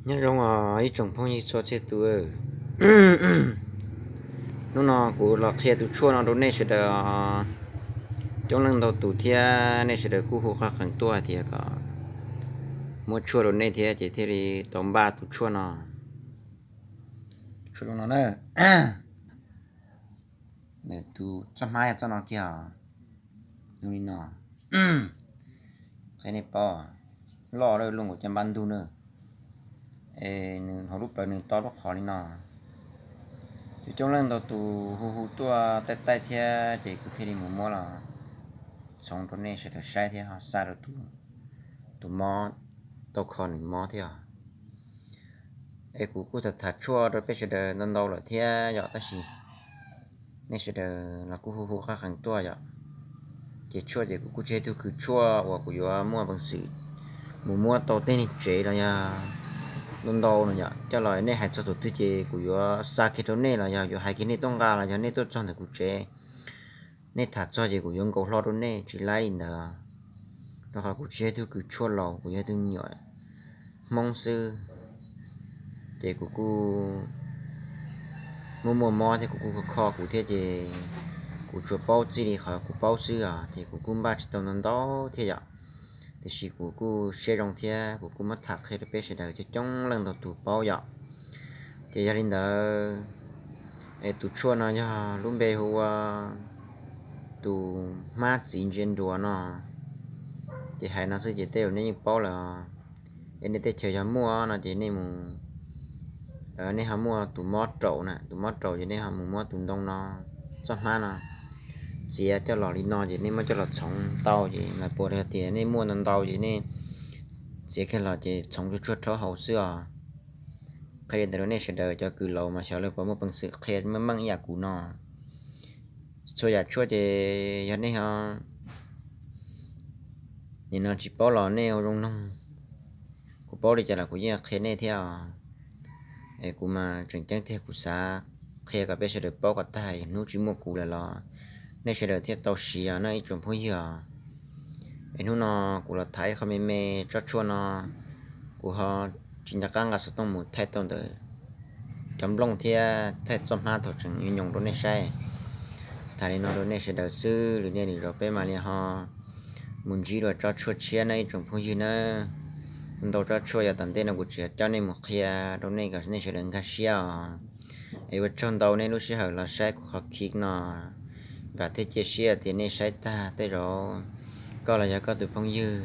Nyob zoo os ib tsoom phooj ywg txhua txhia tus. Hnub no kuv los qhia tus tshuaj no rau nej sawv daws os. Coob leej ntau tus thiab nej sawv daws kuj hu qhov qees tuaj hais tias kom muab tshuaj rau nej thiab ces thiaj li tau npaj tus tshuaj no. Tshuaj no na, tus txoj hmab yog txoj no kiag os. Zoo li no, qhia nej paub, loj lawm luaj nkaus caj npab ntug na. Es nws hauv lub plawv nws to lub qhov li no. Ces coob leej ntau tus hu hu tuaj taij taij thiab ces kuv thiaj li mus muab los txhoov rau nej sawv daws saib thiab ho xa rau tus mob tau kho nws mob thiab os. Es kuv kuj tham tham tshuaj rau peb sawv daws ntau ntau lawm thiab yom, tab sis nej sawv daws los kuj hu hu qhov qees tuaj yom. Ces tshuaj ces kuv kuj tsis yog tug kws tshuaj uas kuv yuav muaj peev xwm mus muab tau tej neeg tsev los yog ntau ntau no yom, coj los nej hais txog thaum twg ces kuv yuav xa kiag rau nej los yog yuav hais kiag nej tuaj nqa los yog nej tuaj txog ntawm kuv tsev, nej tham txog ces kuv yuav nkaus hlo rau nej, tsis laib li ntawd. Rau qhov kuv tsis yog tug kws tshuaj laus, kuv yog tug me nyuam Hmoob xwb. Ces kuv kuj muaj muaj mob thiab kuv kuj kho kho kuv thiab ces kuv tsuas paub txij li qhov kuv paub xwb os, ces kuv kuj npaj tsis tau ntau ntau thiab yom. Tiam sis kuv kuj siab zoo thiab kuv kuj muab tham qhia rau peb sawv daws coob coob leej ntau tus paub yom. Ces yog li ntawd, es tus tshuaj no yog lub npe hu ua tus hmab txiv ntsia nruas no. Ces hais no xwb ces tej zaum nej yeej paub lawm os. Es nej teb chaws yog muaj no ces nej mus, nej ho muaj tus mob raum na, tus mob raum ces nej ho mus muab tus ntoo no, txoj hmab no txiav coj los li no ces nej muab coj los txhoov tau ces lawv puas hais tias nej muaj ntau ntau ces nej txiav kiag los ces txhoov tshuaj tshuaj rhaub haus xwb os. Qhia li ntawd rau nej sawv daws cov kws laus mas xyov lawv puas muaj peev xwm qhia meej meej ib yam kuv no. Txhua yam tshuaj ces yog nej ho nim no tsis paub los nej ua zoo noog, kuv paub li cas los kuv yeej qhia nej thiab os. Es kuv mas tseem ceeb tiag kuv xav qhia kom peb sawv daws paub kom tag, hnub tsis muaj kuv lawm los nej sawv daws thiaj tau siv os nawb ib tsoom phooj ywg os. Es hnub no kuv los tham ib qho me me tsob tshuaj no, kuv ho tsis nco qab nqa xov tooj mus thaij tau ntawm cov nplooj thiab thaij txoj hmab thaum tseem nyoos rau nej saib. Tham li no rau nej sawv daws xwb, lwm niaj lwm zaus peb mam li ho mus ntsib dua tsob tshuaj tshiab nawb ib tsoom phooj ywg nawb. Ntau tsob tshuaj yog tom ntej no kuv tseem coj nej mus qhia rau nej kom nej sawv daws nkag siab os. Es ua tsaug ntau nej lub sij hawm los saib kuv qhov clip no. Vam thiab cia siab tias nej saib tag tej zaum koj los yog koj tus phooj ywg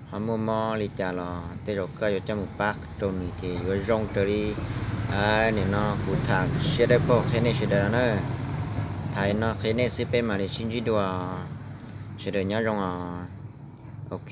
ho muaj mob li cas los tej zaum koj yuav coj mus pab rau nws ces yuav zoo raws li nim no kuv tham siab dawb paug qhia nej sawv daws no na. Tham li no qhia nej xwb, peb mam li sib ntsib dua. Sawv daws nyob zoo os. Ok.